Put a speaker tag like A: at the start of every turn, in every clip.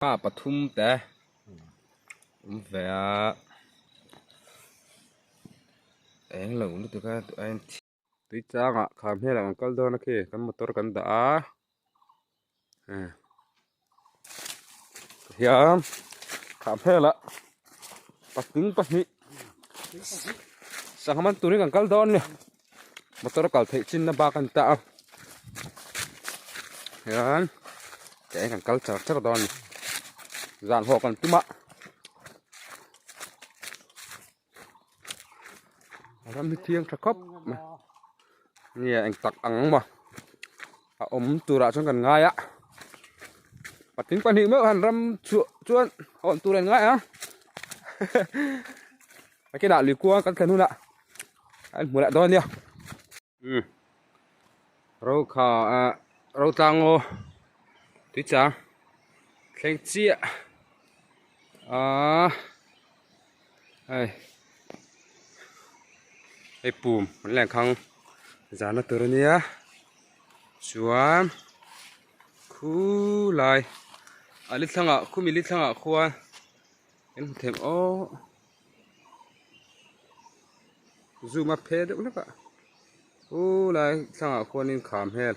A: Pa pathum te awm ve a eng lo lutuk a duh aiin tui changah kham hian an kal dawn a khi kan motor kan dah a hian kham velah patling pahnih sangha man turin kan kal dawn a ni motor kal theih chin na bak a ni ta a hian ke kan kal char char dawn a ni zan haw kan tum a ram hi thiang tha khawp mai nge eng tak ang maw a awm turah chuan kan ngai a patling pahnih meuh han ram chhuah chuan hawn tur an ngai ang a kinah lui kuang kan thlen hunah an hmu leh dawn nia umm ro kha ah ro tlang aw tui chang thleng chiah ahh hei hei pum an lenkhang zahna tur ania chuan khulai a li thlangah khumi li thlangah khuan kan hmu them aw zoom a phe deuh hlek a khulai thlangah khuanin kham hel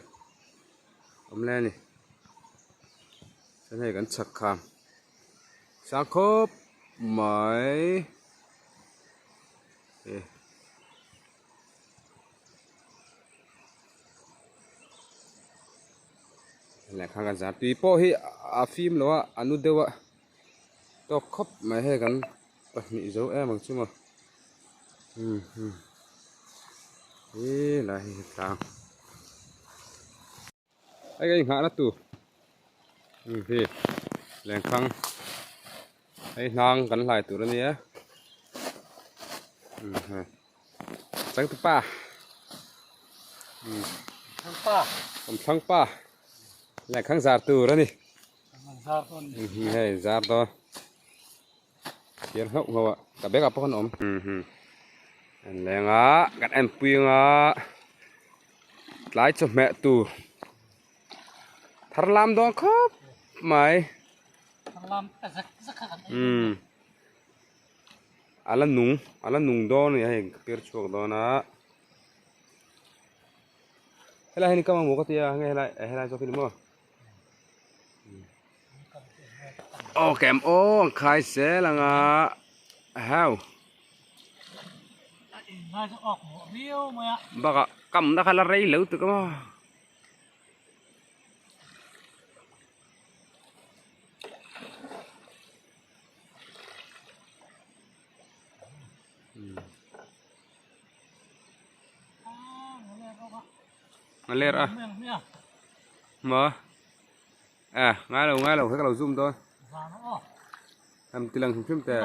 A: awm le a ni chuan hei kan chhak kham. Sang khawp mai e lehkha kan zar tui pawh hi a fim lo a a nu deuh a tawk khawp mai hei kan pahnih zo em ang chu maw umm hmm he lai hi tlang. Hei ka inghahna tur hi lengkhang hei hnang kan hlai tur a nia changtupa awmthlang pa lengkhang zar tur a ni hei zar dawn thiar nghauh nghauh a ka bag ah pawh khan a awm an leng a kan en pui anga tlai chawhmeh tur thar lam dawn khawp mai umm a la nung a la nung dawn a ni hei ka pir chhuak dawn a helai hian i kam ang maw ka tia nge helai helai zawk hi ni maw. Aw kem aw ang khai zel ang a hau bakah kam na kha la rei lo tuk a maw. A ler a maw à ngai lo ngai lo he ka lo zoom dawn hemi ti lang hrim hrim teh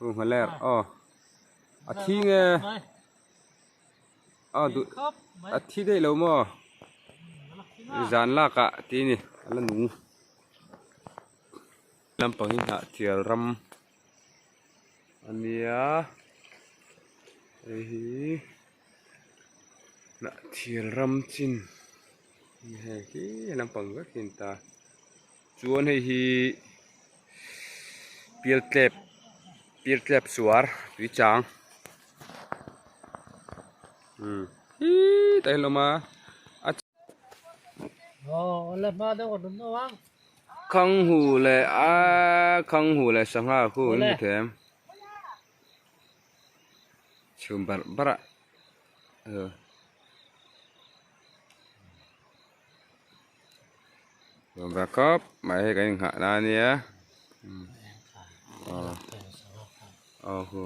A: u a ler aw a thi nge aw duh a thi daih lo maw zan lak ah ti a ni a la nung lampang hi hnah thial ram. A nia hei hi hnahthil ram chin hei hi lampang vek hi a ni ta chuan hei hi pialtlep pialtlep suar tui chang umm hee tah hian a awm a. Khanghu leh a khanghu leh sangha khu in hmu thei em chhum barh barh a nuam ve khawp mai hei kan inghah na ania aw hu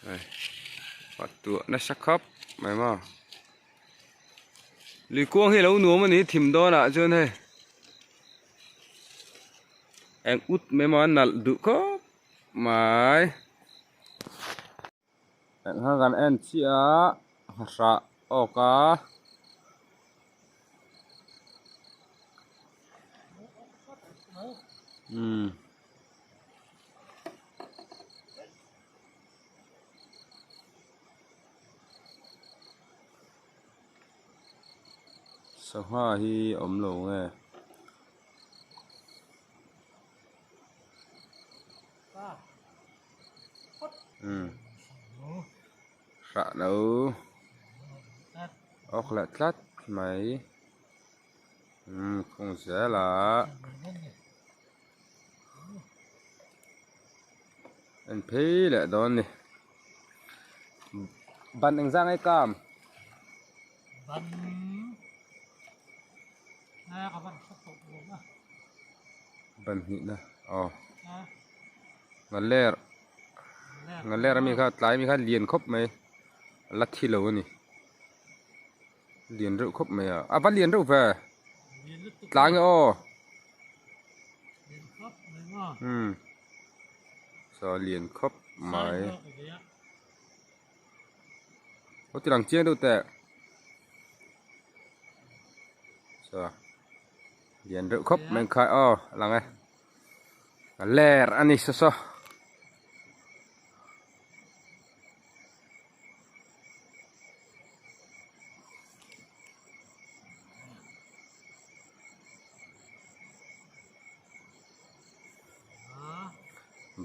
A: hei tuah nasa khawp mai maw. Lui kuang hi a lo nuam a ni thim dawnah chuan hei eng ut mai emaw a nalh duh khawp mai eng kha kan en chiah a nghahrah awk a. Umm. Sangha hi a awm lo nge. Umm hrah lo awk leh tlat mai umm khung zel a. En phei leh dawn ni. Ban engzah nge kam?
B: Ban a ka ban hre tawh lo a.
A: Ban hnih na aw. Ngaler ngaler ami kha tlai ami kha lian khawp mai a la thi lo a ni. Lian reuh khawp mai a, a va lian reuh ve. Tlai nge aw. Umm saw lian khawp mai. Aw ti lang chiang deuh teh. Saw lian reuh khawp mai ang khai aw a lang e. A ler a ni saw saw.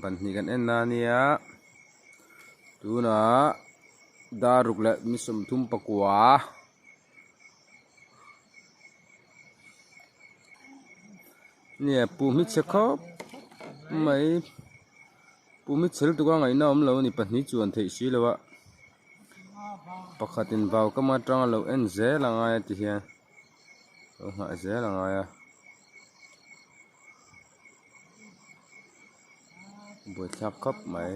A: Ban hnih kan en na ania tunah dar ruk leh ni 34 nia pu hmichhe khawp mai. Pu Mitchell tuka ngaihna awm lo a ni pahnih chuan theih si lo a, pakhatin vau kam atanga lo en zel a ngai a ti hian lo nghah zel a ngai a, buaithlak khawp mai.